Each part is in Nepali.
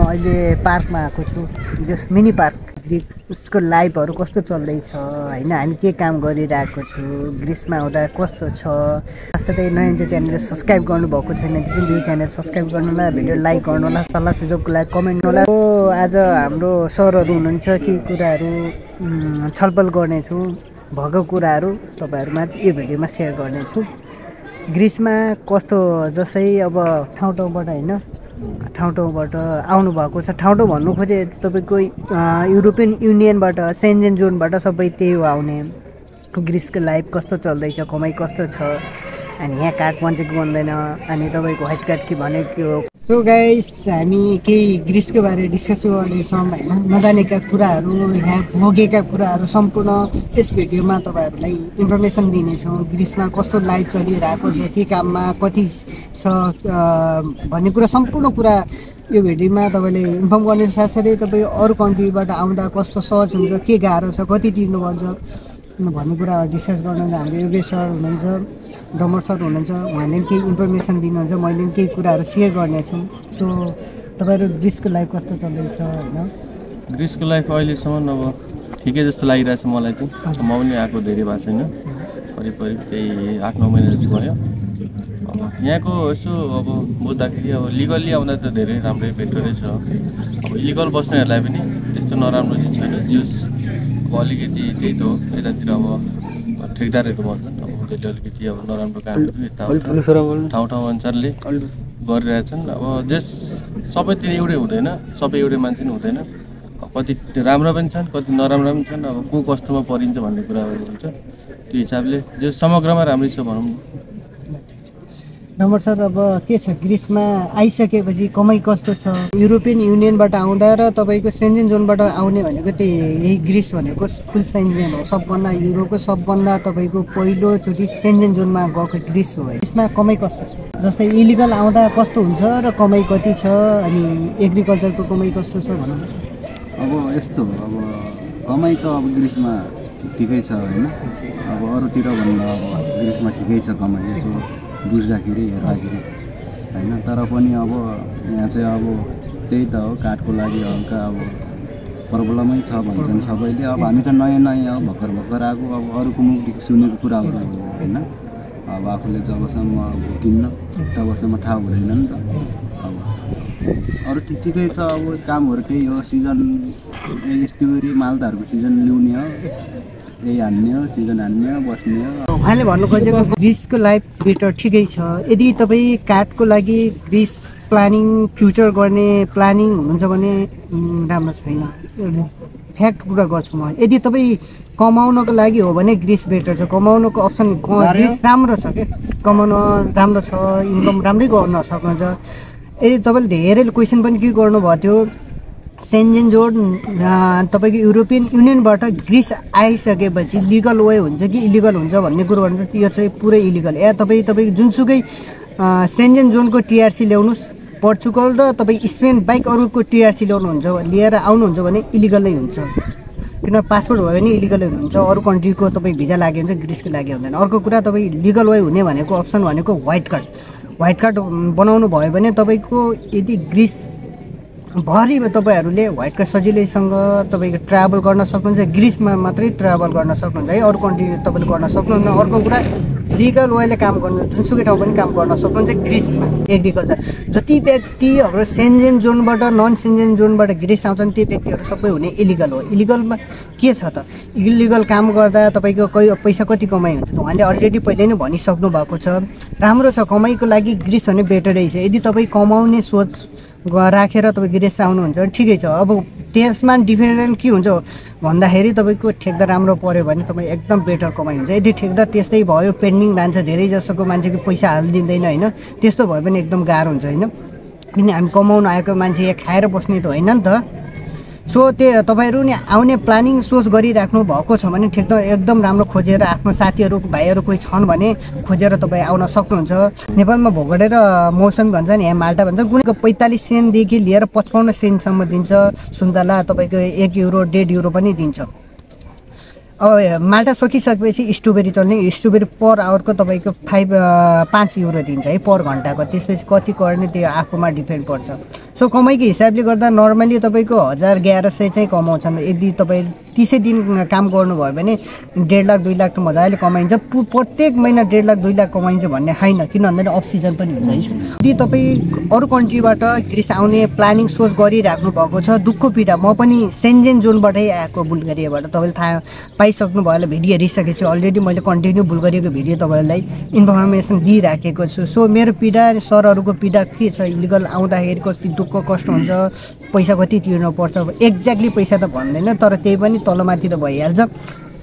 अहिले पार्कमा आएको छु जस मिनी पार्क उसको लाइफहरु कस्तो चल्दैछ हैन हामी के काम गरिरहेको छु ग्रीसमा आउँदा कस्तो छ साथै नयाँ च्यानल सब्स्क्राइब गर्नु भएको छैन भने यो च्यानल सब्स्क्राइब गर्नु होला भिडियो लाइक गर्नु होला सल्लाह सुझावको लागि कमेन्ट गर्नु होला आज हाम्रो सरहरु हुनुहुन्छ के कुराहरु छलफल गर्ने छु भएको कुराहरु तपाईहरुमा यो भिडियोमा शेयर गर्ने छु ग्रीसमा कस्तो जसै अब ठाउँ-ठाउँबाट हैन ठाउँ-ठाउँबाट आउनु भएको छ ठाउँ भन्नु खोजे तपाईको युरोपियन युनियनबाट सेन्जेन जोनबाट सबै त्यही हो आउने ग्रीसको लाइफ कस्तो चल्दैछ कमाई कस्तो छ अनि यहाँ कार्ड बन्चेको बन्दैन अनि तपाईको व्हाइट कार्ड के भनेको सो गाइस हामी केही ग्रीसको बारे डिस्कस गर्दैछौँ हैन नजानेका कुराहरु यहाँ भोगेका कुराहरु सम्पूर्ण यस भिडियोमा तपाईहरुलाई इन्फर्मेसन दिनेछौँ ग्रीसमा कस्तो लाइफ चलिरहेको छ के काममा कति छ भन्ने कुरा सम्पूर्ण कुरा यो भिडियोमा तपाईले इन्फर्म गर्ने साथसाथै तपाई अरु कन्ट्रीबाट आउँदा कस्तो सहज हुन्छ के गाह्रो छ कति तिर्नु पर्छ भन्ने कुरा डिस्कस गर्न हाम्रो योगेश सर हुनुहुन्छ डमर सर हुनुहुन्छ उहाँले केही इन्फर्मेसन दिनुहुन्छ मैले केही कुराहरु शेयर गर्ने छु सो तपाईहरु ग्रीसको लाइफ कस्तो चल्दैछ हैन ग्रीसको लाइफ अहिलेसम्म अब ठिकै जस्तो लागिरहेछ मलाई चाहिँ म पनि आएको धेरै भएको छैन करिब त्यही 8-9 महिना जति भयो अब यहाँको यसो अब बुझ्दाखेरि अब लिगली आउँदा त धेरै राम्रै बेटरै छ अब इलिगल बस्नेहरुलाई पनि त्यस्तो नराम्रो चाहिँ छैन ज्युस अब अलिकति त्यही त हो यतातिर अब ठेकदारहरु भन्छन् अब त्यसले अलिकति अब नराम्रो कामहरु यता ठाउँ अनुसारले गरिरहेछन् अब जस सबैतिर एउटै हुँदैन सबै एउटै मान्छे नै हुँदैन कति राम्रो पनि छन् कति नराम्रो पनि छन् अब को कस्तोमा परिन्छ भन्ने कुराहरु हुन्छ त्यो हिसाबले जो समग्रमा राम्रै छ भनौं नम्बर सर अब के छ ग्रीसमा आइसकेपछि कमाई कस्तो छ युरोपियन युनियनबाट आउँदा र तपाईको सेन्जेन जोनबाट आउने भनेको त्यही यही ग्रीस भनेको फुल सेन्जेन हो सबभन्दा युरोपको सबभन्दा तपाईको पहिलो चोटी सेन्जेन जोनमा गएको ग्रीस हो यसमा कमाई कस्तो छ जस्तै इलिगल आउँदा कस्तो हुन्छ र कमाई कति छ अनि एग्रिकल्चरको कमाई कस्तो छ भनौं अब यस्तो अब कमाई त अब ग्रीसमा ठिकै छ हैन अब अरुतिर भन्दा अब ग्रीसमा ठिकै छ कमाई यसो बुझ्दाखेरि हेर्दाखेरि हैन तर पनि अब यहाँ चाहिँ अब त्यही त हो काठको लागि हल्का अब प्रब्लमै छ भन्छन् सबैले अब हामी त नयाँ अब भर्खर आएको अब अरूको मुखदेखि सुनेको कुराहरु हो हैन अब आफूले जबसम्म भोगिन्न तबसम्म थाहा हुँदैन नि त अब अरु ठिकै छ अब कामहरु त्यही हो सिजन स्ट्रबेरी मालदाहरुको सिजन ल्याउने हो यही हान्ने हो सिजन हान्ने हो बस्ने हो उहाँले भन्नु खोजेको ग्रीसको लाइफ बेटर ठिकै छ यदि तपाई कार्डको लागि ग्रीस प्लानिङ फ्युचर गर्ने प्लानिङ हुनुहुन्छ भने राम्रो छैन फ्याक्ट कुरा गर्छु म यदि तपाई कमाउनको लागि हो भने ग्रीस बेटर छ कमाउनको अप्सन ग्रीस राम्रो छ के कमाउन राम्रो छ इन्कम राम्रै गर्न सक्नुहुन्छ यदि तपाईले धेरै क्वेशन पनि के गर्नु भयो थियो सेन्जेन जोन तपाईको युरोपियन युनियनबाट ग्रीस आइसकेपछि लिगल वे हुन्छ कि इलिगल हुन्छ भन्ने कुरो भन्छ यो चाहिँ पुरै इलिगल या तपाईको जुनसुकै सेन्जेन जोनको टीआरसी ल्याउनुस् पोर्चुगल र तपाई स्पेन बाइक अरुको टीआरसी ल्याउनुहुन्छ लिएर आउनुहुन्छ भने इलिगल नै हुन्छ किन पासपोर्ट भयो भने इलिगलै हुन्छ अरु कन्ट्रीको तपाई भिजा लाग्यो भने ग्रीसको लागि हुँदैन अर्को कुरा तपाई लिगल वे हुने भनेको अप्सन भनेको व्हाइट कार्ड बनाउनु भयो भने तपाईको यदि ग्रीस भरि तपाईहरुले व्हाइट कार्ड सजिलैसँग तपाईको ट्राभल गर्न सक्नुहुन्छ ग्रीसमा मात्रै ट्राभल गर्न सक्नुहुन्छ है अरु कन्ट्री तपाईले गर्न सक्नुहुन्न अर्को कुरा लिगल वेले काम गर्नु जुनसुकै ठाउँ पनि काम गर्न सक्नुहुन्छ ग्रीसमा एग्रिकल्चर जति व्यक्तिहरु सेन्जेन जोनबाट नन सेन्जेन जोनबाट ग्रीस आउँछन् ती व्यक्तिहरु सबै हुने इलिगल हो इलिगलमा के छ त इलिगल काम गर्दा तपाईको पैसा कति कमाइ हुन्छ उहाँले अलरेडी पहिले नै भनिसक्नु भएको छ राम्रो छ कमाइको लागि ग्रीस भने बेटरै छ यदि तपाई कमाउने सोच राखेर तपाई ग्रीस आउनुहुन्छ भने ठिकै छ अब त्यसमा डिफरेन्ट के हुन्छ भन्दाखेरि तपाईको ठेकदार राम्रो पर्यो भने तपाई एकदम बेटर कमाइ हुन्छ यदि ठेकदार त्यस्तै भयो पेन्डिङ लान्छ धेरै जसोको मान्छेको पैसा हाल्दिदैन हैन त्यस्तो भयो भने एकदम गाह्रो हुन्छ हैन किन हामी कमाउन आएको मान्छे यहाँ खाएर बस्ने त हैन नि त सो त्यो तपाईहरु नि आउने प्लानिङ सोच गरिराख्नु भएको छ भने ठेकदार एकदम राम्रो खोजेर आफ्नो साथीहरु भाइहरु कोही छन् भने खोजेर तपाई आउन सक्नुहुन्छ नेपालमा भोगडेर मौसम भन्छन् यहाँ माल्टा भन्छन् कुनै 45 सेन्ट देखि लिएर 55 सेन्ट सम्म दिन्छ सुन्तला तपाईको 1 युरो 1.5 युरो पनि दिन्छ अब माल्टा सकिसकेपछि स्ट्रबेरी चल्ने स्ट्रबेरी पर आवरको तपाईँको 5 युरो दिन्छ है पर घन्टाको त्यसपछि कति गर्ने त्यो आफूमा डिपेन्ड पर्छ सो कमाइको हिसाबले गर्दा नर्मली तपाईँको 1000-1100 चाहिँ कमाउँछन् यदि तपाईँ 30 दिन काम गर्नुभयो भने 1.5 लाख 2 लाख त मजाले कमाइन्छ प्रत्येक महिना 1.5 लाख 2 लाख कमाइन्छ भन्ने छैन किन भन्दा अफ सिजन पनि हुन्छ है यदि तपाईँ अरू कन्ट्रीबाट ग्रिस आउने प्लानिङ सोच गरिराख्नु भएको छ दुःखको पीडा म पनि सेन्जेन जोनबाटै आएको बुल्गेरियाबाट तपाईँले थाहा पाइसक्नु भयो होला भिडियो हेरिसकेपछि अलरेडी मैले कन्टिन्यू बुल्गेरियाको भिडियो तपाईँलाई इन्फर्मेसन दिइराखेको छु सो मेरो पीडा सरहरूको पीडा के छ इलिगल आउँदाखेरि कति दुःख कष्ट हुन्छ पैसा कति तिर्नुपर्छ एक्ज्याक्टली पैसा त भन्दैन तर त्यही पनि तलमाथि त भइहाल्छ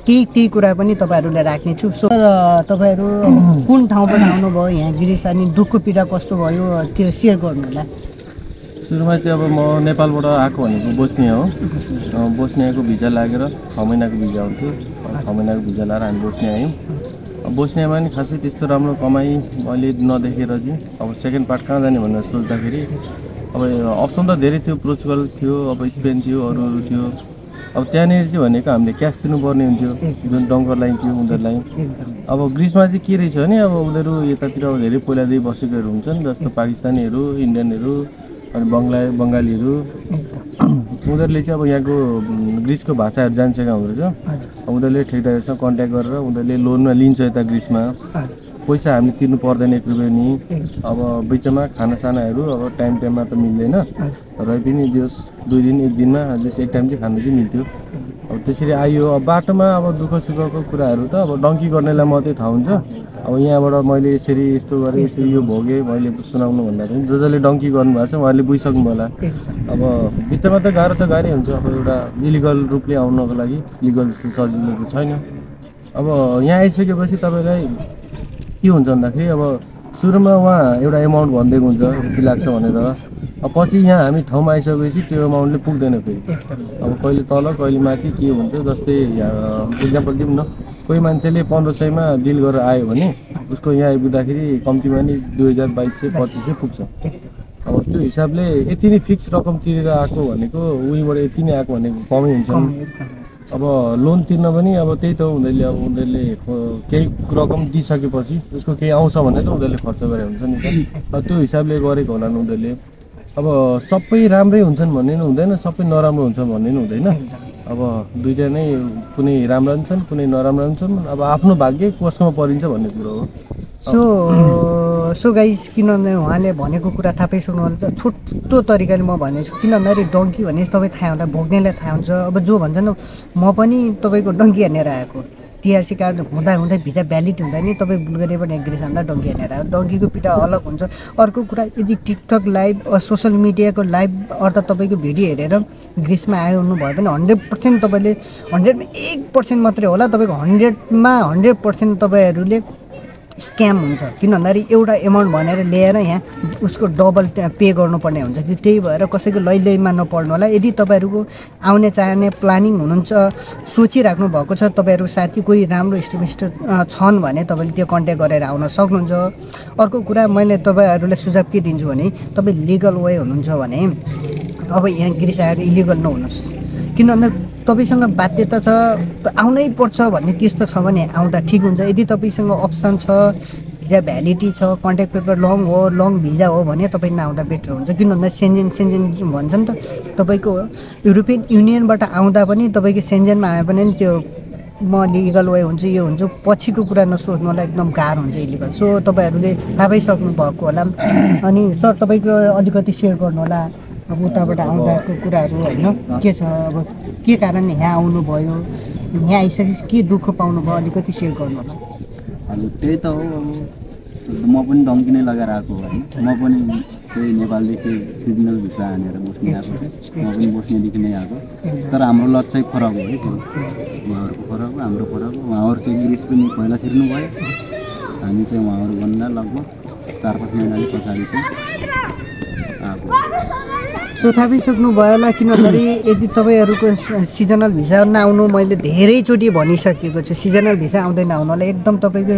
केही कुरा पनि तपाईँहरूले राख्नेछु सो तपाईँहरू कुन ठाउँबाट आउनुभयो यहाँ ग्रिस अनि दुःखको पीडा कस्तो भयो त्यो सेयर गर्नु होला सुरुमा चाहिँ अब म नेपालबाट आएको भनेको बोस्निया हो बोस्नियाको भिजा लागेर 6 महिनाको भिजा हुन्थ्यो 6 महिनाको भिजा लगाएर हामी बोस्निया आयौँ बोस्नियामा नि खासै त्यस्तो राम्रो कमाइ मैले नदेखेर चाहिँ अब सेकेन्ड पार्ट कहाँ जाने भनेर सोच्दाखेरि अब अप्सन त धेरै थियो पोर्चुगल थियो अब स्पेन थियो अरू थियो अब त्यहाँनिर चाहिँ भनेको हामीले क्यास तिर्नुपर्ने हुन्थ्यो जुन डङ्कर लाइन थियो उनीहरूलाई अब ग्रिसमा चाहिँ के रहेछ भने अब उनीहरू यतातिर अब धेरै पहिलादेखि बसेकोहरू हुन्छन् जस्तो पाकिस्तानीहरू इन्डियनहरू अनि बङ्गालीहरू उनीहरूले चाहिँ अब यहाँको ग्रिसको भाषाहरू जानिसकेका हुँदोरहेछ उनीहरूले ठेकदारहरूसँग कन्ट्याक्ट गरेर उनीहरूले लोनमा लिन्छ यता ग्रिसमा पैसा हामीले तिर्नु पर्दैन 1 रुपियाँ नि अब बिचमा खानासानाहरू अब टाइममा त मिल्दैन र पनि जस 2 दिन 1 दिनमा जस एक टाइम चाहिँ खानु चाहिँ मिल्थ्यो अब त्यसरी आयो अब बाटोमा अब दुःख सुखको कुराहरू त अब डङ्की गर्नेलाई मात्रै थाहा हुन्छ अब यहाँबाट मैले यसरी यस्तो गरेँ यसरी यो भोगेँ मैले सुनाउनु भन्दा पनि जसले डङ्की गर्नुभएको छ उहाँले बुझिसक्नु होला अब बिचमा त गाह्रै हुन्छ अब एउटा इलिगल रूपले आउनको लागि लिगल सजिलो त छैन अब यहाँ आइसकेपछि तपाईँलाई के हुन्छ भन्दाखेरि अब सुरुमा उहाँ एउटा एमाउन्ट भनिदिएको हुन्छ यति लाग्छ भनेर अब पछि यहाँ हामी ठाउँमा आइसकेपछि त्यो एमाउन्टले पुग्दैन फेरि अब कहिले तल कहिले माथि के हुन्छ जस्तै इक्जाम्पल दिउँ न कोही मान्छेले 1500मा बिल गरेर आयो भने उसको यहाँ आइपुग्दाखेरि कम्तीमा नि 2200-2500 पुग्छ अब त्यो हिसाबले यति नै फिक्स रकम तिरेर आएको भनेको उहीँबाट यति नै आएको भनेको कमै हुन्छ अब लोन तिर्न पनि अब त्यही त उनीहरूले केही रकम दिइसकेपछि उसको केही आउँछ भने त उनीहरूले खर्च गरे हुन्छ नि त त्यो हिसाबले गरेको होला उनीहरूले अब सबै राम्रै हुन्छन् भन्ने पनि हुँदैन सबै नराम्रो हुन्छ भन्ने पनि हुँदैन अब दुईटा नै कुनै राम्रा हुन्छन् कुनै नराम्रा हुन्छन् अब आफ्नो भाग्य कसमा परिन्छ भन्ने कुरो हो सो गाइस किन भन्दा उहाँले भनेको कुरा थाहा पाइसक्नु होला छोटो तरिकाले म भनेछु किन भन्दाखेरि डङ्की भने तपाईँ थाहा हुन्छ भोग्नेलाई थाहा हुन्छ अब जो भन्छ नि म पनि तपाईँको डङ्की हानेर आएको टिआरसी कार्ड हुँदा भिजा भ्यालिड हुँदा नि तपाईँ बुल्गेरियाबाट ग्रिस हान्दा डङ्की हानेर आयो डङ्कीको पिटा अलग हुन्छ अर्को कुरा यदि टिकटक लाइभ सोसियल मिडियाको लाइभ अर्थात् तपाईँको भिडियो हेरेर ग्रिसमा आयो हुनुभयो भने 100% तपाईँले 100% मात्रै होला तपाईँको 100मा 100% तपाईँहरूले स्क्याम हुन्छ किन भन्दाखेरि एउटा एमाउन्ट भनेर ल्याएर यहाँ उसको डबल पे गर्नुपर्ने हुन्छ कि त्यही भएर कसैको लैमा नपर्नु होला यदि तपाईँहरूको आउने चाहने प्लानिङ हुनुहुन्छ सोचिराख्नु भएको छ तपाईँहरूको साथी कोही राम्रो एस्टिमेटर छन् भने तपाईँले त्यो कन्ट्याक्ट गरेर आउन सक्नुहुन्छ अर्को कुरा मैले तपाईँहरूलाई सुझाव के दिन्छु भने तपाईँ लिगल वे हुनुहुन्छ भने अब यहाँ ग्रिस आएर इलिगल नहुनुहोस् किन भन्दा तपाईँसँग बाध्यता छ आउनै पर्छ भन्ने त्यस्तो छ भने आउँदा ठिक हुन्छ यदि तपाईँसँग अप्सन छ भिजा भ्यालिडी छ कन्ट्याक्ट पेपर लङ भिजा हो भने तपाईँ नआउँदा बेटर हुन्छ किन भन्दा सेन्जेन भन्छ नि त तपाईँको युरोपियन युनियनबाट आउँदा पनि तपाईँको सेन्जेनमा आए पनि त्यो म लिगल वे हुन्छु यो हुन्छु पछिको कुरा नसोच्नु होला एकदम गाह्रो हुन्छ इलिगल सो तपाईँहरूले थाहा पाइसक्नु भएको होला अनि सर तपाईँको अलिकति सेयर गर्नु होला अब उताबाट आउँदाको कुराहरू होइन के छ अब के कारणले यहाँ आउनुभयो यहाँ आइसकेपछि के दुःख पाउनुभयो अलिकति सेयर गर्नु होला हजुर त्यही त हो अब म पनि डङ्की नै लगाएर आएको होइन म पनि त्यही नेपालदेखि सिजनल भिसा हानेर बस्ने आएको थिएँ म पनि बस्नेदेखि नै आएको तर हाम्रो लज चाहिँ फरक हो है त्यो उहाँहरूको फरक हो हाम्रो फरक हो उहाँहरू चाहिँ ग्रिस पनि पहिला छिर्नु भयो हामी चाहिँ उहाँहरूभन्दा लगभग 4-5 महिनाले पछाडि चाहिँ आएको सो थाहा पाइसक्नु भयो होला किनभने यदि तपाईँहरूको सिजनल भिसा नआउनु मैले धेरैचोटि भनिसकेको छु सिजनल भिसा आउँदैन आउनलाई एकदम तपाईँको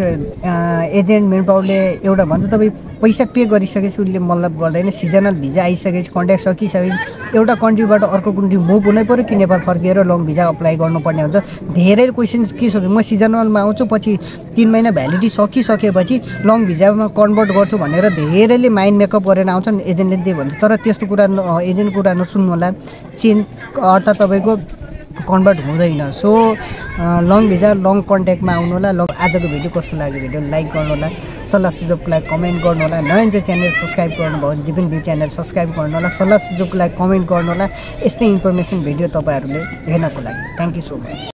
एजेन्ट मेन पावरले एउटा भन्छ तपाईँ पैसा पे गरिसकेपछि उसले मतलब गर्दैन सिजनल भिजा आइसकेपछि कन्ट्याक्ट सकिसकेपछि एउटा कन्ट्रीबाट अर्को कन्ट्री मुभ हुनै पऱ्यो कि नेपाल फर्किएर लङ भिजा अप्लाई गर्नुपर्ने हुन्छ धेरै क्वेसन्स के सोध्नु म सिजनलमा आउँछु पछि 3 महिना भ्यालिडिटी सकिसकेपछि लङ भिजामा कन्भर्ट गर्छु भनेर धेरैले माइन्ड मेकअप गरेर आउँछन् एजेन्टले त्यही भन्छ तर त्यस्तो कुरा एजेन्ट कुरा नसुन्नु होला चेन्ज अर्थात् तपाईँको कन्भर्ट हुँदैन सो लङ भिजा लङ कन्ट्याक्टमा आउनु होला आजको भिडियो कस्तो लाग्यो भिडियो लाइक गर्नु होला सल्लाह सुझावको लागि कमेन्ट गर्नु होला नयाँ चाहिँ च्यानल सब्सक्राइब गर्नुभयो भने दिपेन भ्यू च्यानल सब्सक्राइब गर्नु होला सल्लाह सुझावको लागि कमेन्ट गर्नु होला यस्तै इन्फर्मेसन भिडियो तपाईँहरूले हेर्नको लागि थ्याङ्क यू सो मच